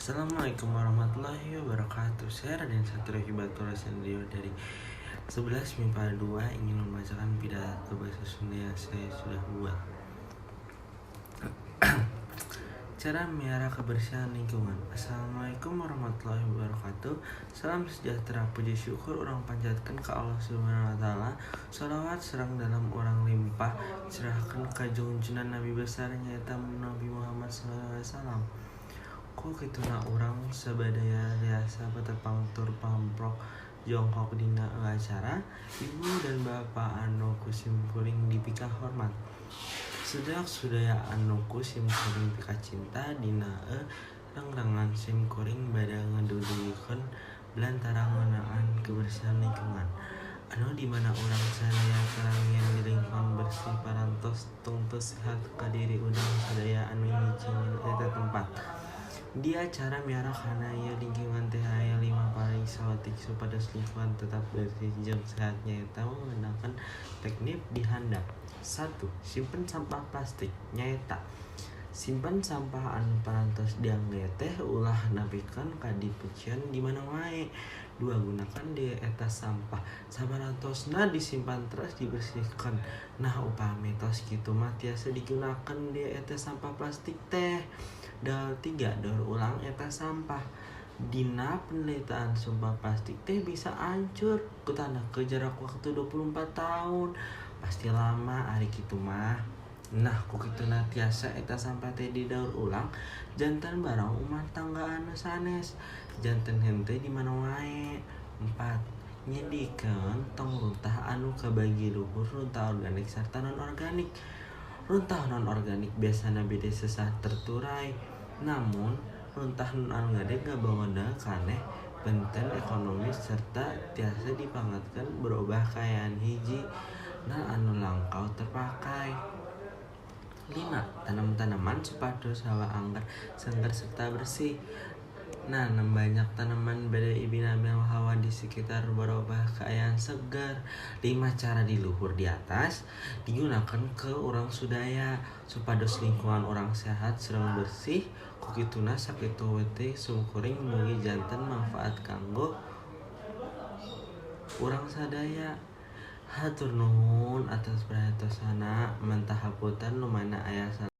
Assalamualaikum warahmatullahi wabarakatuh. Saya Raden Satrio Hibatul Sendio dari 11 MIPA 2 ingin membacakan pidato bahasa Sunda yang saya sudah buat. Cara miara kebersihan lingkungan. Assalamualaikum warahmatullahi wabarakatuh. Salam sejahtera, puji syukur urang panjatkeun ka Allah Subhanahu wa Ta'ala. Salawat sareng salam urang limpah curahkeun ka junjungan Nabi besar, nyaeta Nabi Muhammad SAW. Ku kituna urang sadaya tiasa patepang tur pamprok jongkok dina acara. Ibu dan Bapak anu ku simkuring dipikahormat, Sedulur sadaya anu ku simkuring pikacinta, dina rengrengan simkuring bade ngadugikeun belantara ngeunaan kebersihan lingkungan, anu di mana urang sadaya karangian di lingkungan bersih parantos tungtung sehat ka diri urang sadaya anu nyicingan eta tempat. Di acara miara kana ieu lingkungan teh aya lima paling saeutik supados lingkungan tetap bersih jeung sehat, nyaeta menggunakan teknik di handap. 1. Simpen sampah plastik, nyaeta simpen sampah anu parantos diangge teh ulah nepikeun ka dipeucieun di mana wae. 2. Gunakan deui eta sampah saparantosna disimpan teras dibersihkeun. Nah, upami tos kitu mah tiasa digunakeun deui eta sampah plastik teh. 3. Daur ulang eta sampah. Dina penelitian, sampah plastik teh bisa hancur kutandake jarak waktu 24 tahun. Pasti lama ari kitu mah. Nah, ku kituna tiasa eta sampah teh didaur ulang janten barang rumah tangga anu sanes, janten henteu di mana wae. 4. Nyedikeun tong runtah anu kabagi luhur runtah organik sarta non organik. Runtah non organik biasana bade sesah terturai, namun runtah non organik ngabawa kaneh benten ekonomis serta tiasa dipangatkeun berobah kaayaan hiji na anu langkau terpakai. 5. Tanam tanaman supados hawa angger, seger, serta bersih. Nanam banyak tanaman bade ibina hawa di sekitar berubah kaayaan segar. 5 cara di luhur di atas digunakan ku urang sadaya supados lingkungan urang sehat sareng bersih. Ku kituna sakitu we ti simkuring, mugi janten manfaat kanggo urang sadaya. Hatur nuhun atas perhatosana, menta hapunten nu mana aya.